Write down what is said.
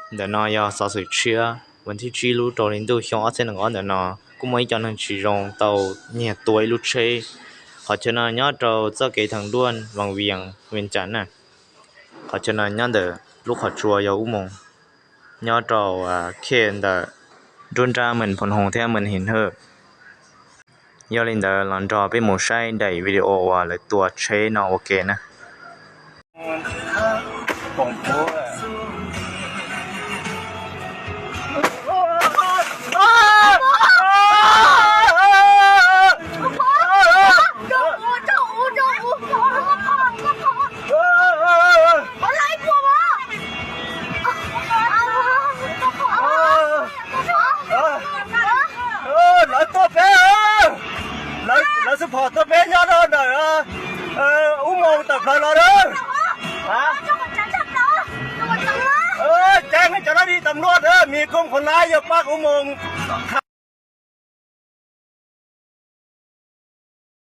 Ntawm no yog xov xwm tshiab uas thib tsib lub rau hli ntuj xyoo ob txhiab nees nkaum ob ntawm no, kuj muaj ib co neeg tsis zoo tau nyiag tua ib lub tsheb. Qhov chaw no nyob rau txoj kev theem luaj Vaj Vias, Vias Cas na. Qhov chaw no nyob ntawm lub qhov tsua yog ub moos, nyob rau khej ntawm nruab nrab Mees Phoos Hoos thiab Mees His Hwj. Yog li ntawd los nrog peb mus saib daim video uas lawv tua tsheb no ua ke na. Lawv tuaj peb, lawv xub phom tuaj peb nyob rau ntawm ub moos tawm plaws los lawm. Cab cov lab ri tam luaj, mis koom qhuav lab yog pab ub moos.